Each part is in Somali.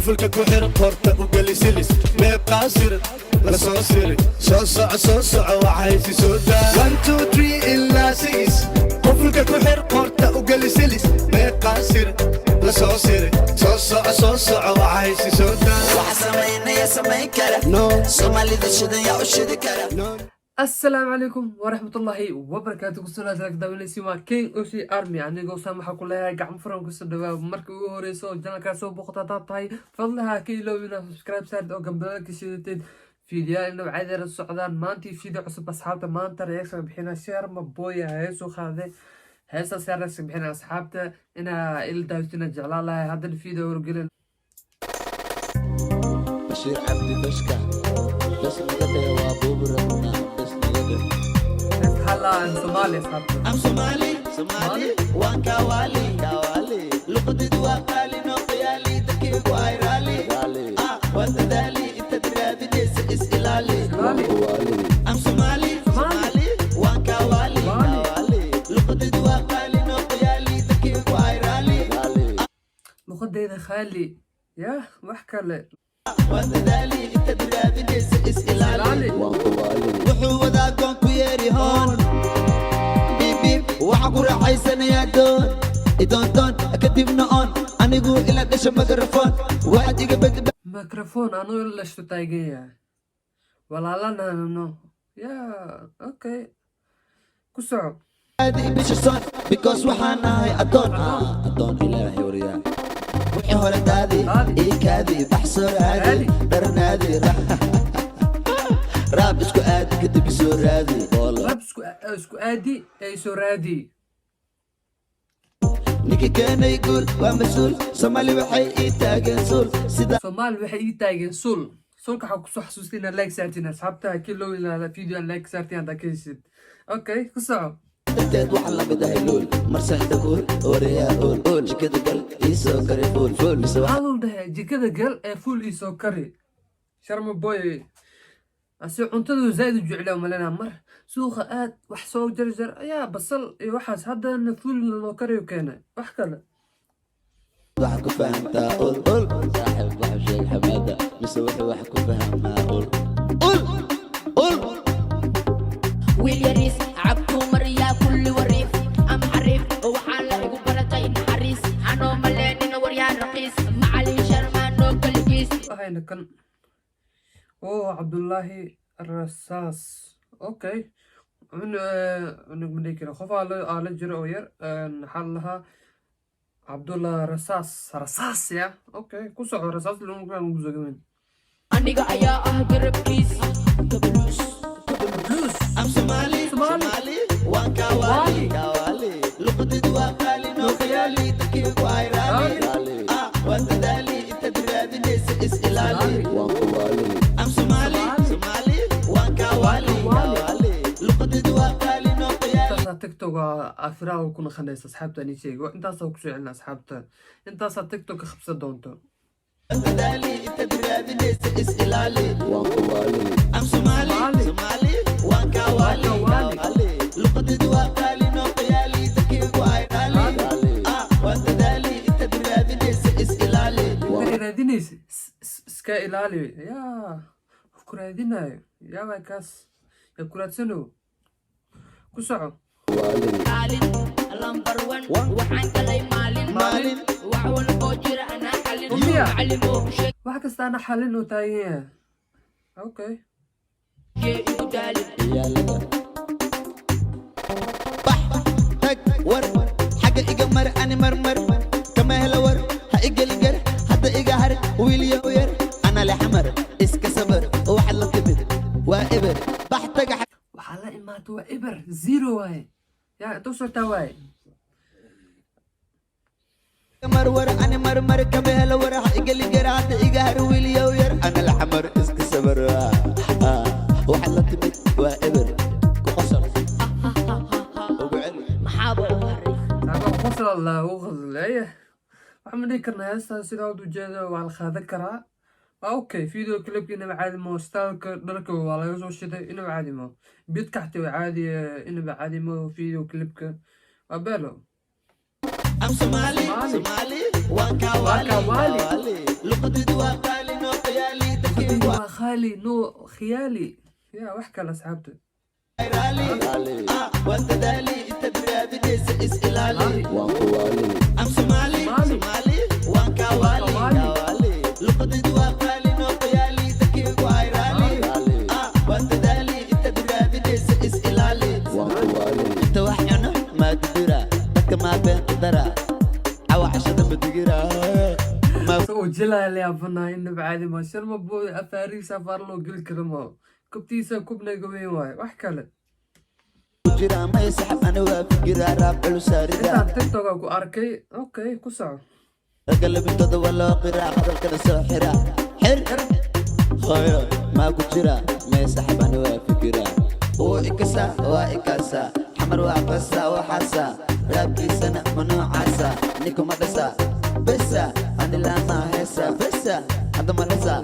Qufulka ku xir, qorta u geli silis. Meeqaa sir la soo siri? Soo soco, soo soco, waxaysi soo daa. One, two, three ilaa six. Qufulka ku xir, qorta u geli silis. Meeqaa sir la soo siri? Soo soco, soo soco, waxaysi soo daa. Waxa samaynaya samayn kara. No. Soomaalida shidan yaa u shidi kara. No. Asalaamu calaykum waraxmatullaahi wabarakaatu. Kusoo daawanaysi waa King Oc Army. Anigoo saan waxaa ku leeyahay gacmo furan kusoo dhawaa. Marka ugu horeyso oo channelkaa soo boqoto haddaad tahay, fadlaha ka iloobina subscribe saard oo gambaleelka shidateed. Fiidiyaal nabcadeera socdaan. Maantii video cusub, asxaabta. Maanta reaction bixina Sharma Boy heesuu qaaday. Heestaas reaction bixina, asxaabta, inaa ila daawatina jeclaan lahay. Haddana video horgelin. Bashiir Cabdi Bashka, bes naga dheh, waa buubi rabnaa, bes naga dheh. Xalaan Soomaali, asxaabta. I'm Somali, Somali, waan kawaali, Kawaali. Luqadeedu waa qaali, noo qiyaali, dadkaygu ay raali. Raali. Ah, waan dadaali, intaad raadinaysa is ilaali. Soomaali. Kawaali. I'm Somali, Somali, waan kawaali, Waali. Kawaali. Luqadeedu waa qaali, noo qiyaali, dadkaygu ay raali. Raali. Luqadeeda khaali yah, wax kale. Waan dadaali, intaad raadinaysa is ilaali. Ilaali. Waan kawaali. Wuxuu wadaa goon ku yeeri hoon biib, waxaan ku raaxaysanayaa doon idoondoon, kadibna oon anigu ila dhasha mikrofon, waxaad iga badba Microphone anuu ila dhashto taagan yahay, walaalanano ya. Okay, ku soco. Bisha son because waxaan ahay addoon. Addoon Ilaahay, waryaa. Wixii hore daadi. Daadi. Ii kaadi, baxsoo raadi. Raadi. Dharnaadi, raab isku aadi, kadib isoo raadi. Rab isku aadi ee soo raadi. Ninka keenay guul waa mas-uul. Soomaali waxay ii taageen suul sida. Soomaali waxay ii taageen sul. Sulka waxaa kusoo xasuustay inaad like saartiin, asxaabta. Kii loo ilaala video aan like saartiin haddaa ka heshid. Okay, ku soco. Darteed waxaan la mid ahay luul marsan dhaguul, oreyaa ool ool, jikada gal, ii soo kari fuul fuul, mise Maxaa loo dhahay? Jikada gal ee fuul ii soo kari. Sharma Boy ase cuntadu zaaid u jeclaa malena. Mar suuqa aad wax soo jarjar ayaa basal iyo waxaas, haddana fuul loo kariyo keenay wax kale. Waxaad ku fahamtaa ul ul. Saaxiib, waxu sheeg xamaada mise wuxuu wax ku fahmaa ul. Ul ul. Wiil yariis cabtuu mariyaa kulli wariif am xariif, waxaa la igu baratay naxariis, anoo maleenina waryaa raqiis, macalin Sharmaanoo kaligiis. Waxayna kan oh, Cabdullaahi Rasaas. Okay, cunug ma dhihi karo, qof aa la jiro oo yar. Maxaa la lahaa? Cabdullah Rasaas, Rasaas ya. Okay, ku soco. Rasaas lagu soo gaban. Aniga ayaa ah garabkiis kabaluus. Blues. I'm Somali. Somali. Somali, waan kawaali. Kawaali. Luqadeedu waa qaali, noo khiyaali, dadkaygu ay raali. Raali. Ah, waan dadaali, intaad raadinaysa is ilaali. Waan kawaali. I'm Somali. Somali, waan kawaali. Kawaali. Luqadeedu waa qaali, noo khiyaali. Intaasaa TikTok afiraha ku naqanaysa, asxaabta. Ani sheego, intaasaa kusoo celina, asxaabta. Intaasaa TikTok ka qabsan doonto. Waan dadaali, intaad raadinaysa is ilaali. Waan kawaali. I'm Somali. Somali. Somali, waan kawaali. Kawaali. Luqadeedu waa qaali, noo khiyaali, dadkaygu ay raali. Raali. Ah, waan dadaali, intaad raadinaysa is ilaali. Inta raadinaysa iska ilaali yaa ku raadinayo. Yaa waay kaas yaa ku raadsanow? Ku soco. Kaalin number one waxaan galay maalin. Maalin. Wax walboo jira anaa xalin. Miya? Macalimow. Wax kasta ana xalin uu taagan yahay. Okay. Sheegee igu daalin. Ciyaalada. Bax, tag, war xagga iga mar, ani marmar kama helo war, ha igelin gar, hadda iga har, wiilyahow yar, ana le xamar iska sabar, waxaad la timid waa eber, bax, taga. Waxaa la imaata waa eber, zero waaye. Yaa inta u socotaa waaye? Mar war, ani marmar kama helo war, ha igelin gar, hadda iga har, wiilyahow yar, ana le xamar iska sabar, waxaad la timid waa eber, ku qosol, ugu celi. Maxaaba u haray? Taago qosol la u qosleeye. Waxaan ma dhihi karnaa heestan sidaa u ujeedo waa la qaadan karaa, waa okay. Video clipka inaba caadi mo, styleka dharka waa laga soo shiday, inaba caadi mo, beatka xataa waa caadi, inaba caadi mo. Video clipka waa beelo. I'm Somali. Somali. Somali, waan kawaali. Waan kawaali. Luqadaydu waa qaali, noo khiyaali, dadkaygu Waa khaali, no khiyaali ya wax kale, asxaabta. Raali ah, waan dadaali, intaad raadinaysa is ilaali. Waan ku waali. Am Somali. Somali. Somali waan kaa waali. Waali. Waali. Luqadaydu waa qaali, noo khiyaali, dadkaygu ay raali. Raali. Ah, waan dadaali, intaad raadinaysa is ilaali. Waan ku waali. Inta wax cuno maa dudura, dadka maa been qadara, cawa cashada madigira maa. Isagoo jilaa la yaabanaa, inaba caadi ma Sharma Boy. Afaarihiisa afaar loo geli karo ma kubtiisa, kubnaga weyn waaye, wax kale. Jira may saxab, ani waa fikiraa, raab culusaarida. Intaan TikToka ku arkay. Okay, ku soco. Ragga labintooda waa loo qiraa, hadalkana soo xira, xir hooyo maa ku jira may saxab, ani waa fikiraa, wuu ikasa, waa ikasa, xamar waa qasa, waxaasa raabkiisana ma noocaasa, ninkuma dhasa besa, ani lama heesa besa, hadda ma dhasa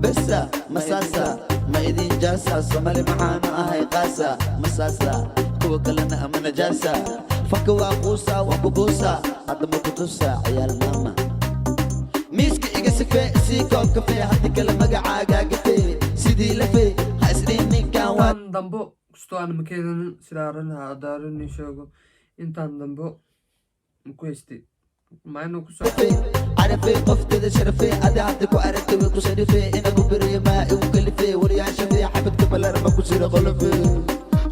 besa, masaasa ma idin jaasa, Somali maxaanu ahay qaasa, masaasa kuwa kalena ama najaasa, fanka waa quusa, waa kubuusa, hadda ma kutusa ciyaal maama, miiska iga sifee, sii koob kafee, haddi kale magacaagaa gafee, sidii lafee ha isdhihin ninkan waa. Intaan dambo kastoo aan makeedanin sidaa arrin hadaarin sheego, intaan dambo maku haystay ma inuu ku soco. Carafay qofteeda sharafay, adi hadda ku aragtay way ku sharifay, inagu beriyo maa igu kalifay, waryaashafay, xabadka balarma ku jira qolofe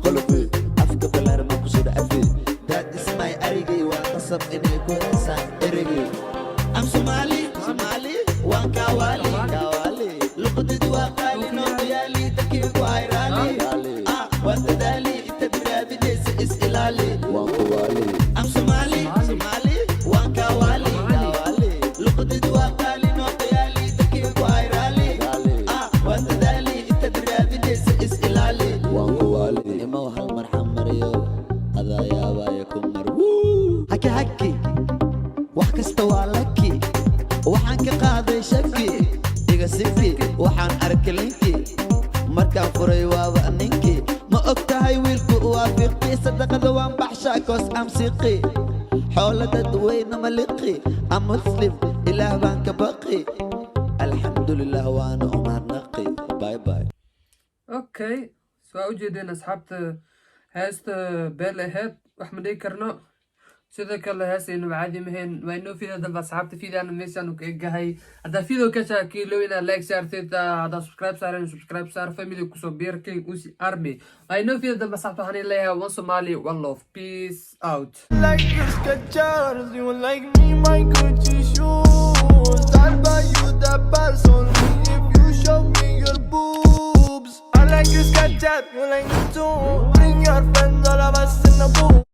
qolofe, afka balarma ku jira afe, that is my arigay, waa qasab inay ku heesaan erigay. Am Somali, Somali waan kaa waali. Waali. Luqadaydu waa qaali, noo khiyaali, dadkaygu ay raali. Raali. Ah, waan dadaali, intaad raadinaysa is ilaali. Waan ku waali. Am Somali. Somali waan kaa waali. Waali. Luqadaydu waa qaali, noo khiyaali, dadkaygu ay raali. Raali. Ah, waan dadaali, intaad raadinaysa is ilaali. Waan ku waali. Imow hal marxam mariyo, adaa yaabaya ku mar. Haki haki, wax kasta waa laki, waxaan ka qaaday shaki, iga siki, waxaan arkay linki, markaan furay waaba ninkii, ma og tahay wiilku waa fiqi, sadaqada waan baxshaa, koos am siqi, xoola dadweyne ma liqi, am muslim, Ilaah baan ka baqi, alxamdulilah, waana u mahadnaqi, bye bye. Okay, so waa ujeedeen, asxaabta, heesta beel aheyd, wax ma dhigi karno. Sidoo kale heesta inuu caadi mahayn. Waa inoo video dambe, asxaabta. Videoana meeshaan ka egahay. Haddaa video ka shaakiilo inaad like saartid, haddaa subscribe saaren, subscribe saar, family kusoo biir, King Usi Army. Waa inoo video dambe, asxaabta. Waxaan leeyahay one Somali, one love, peace out. Like your Skechers, you like me, my Gucci shoes. I'll buy you the purse only if you show me your boobs. I like your Skechers, you like me too. Bring your friends, all of us in the booth.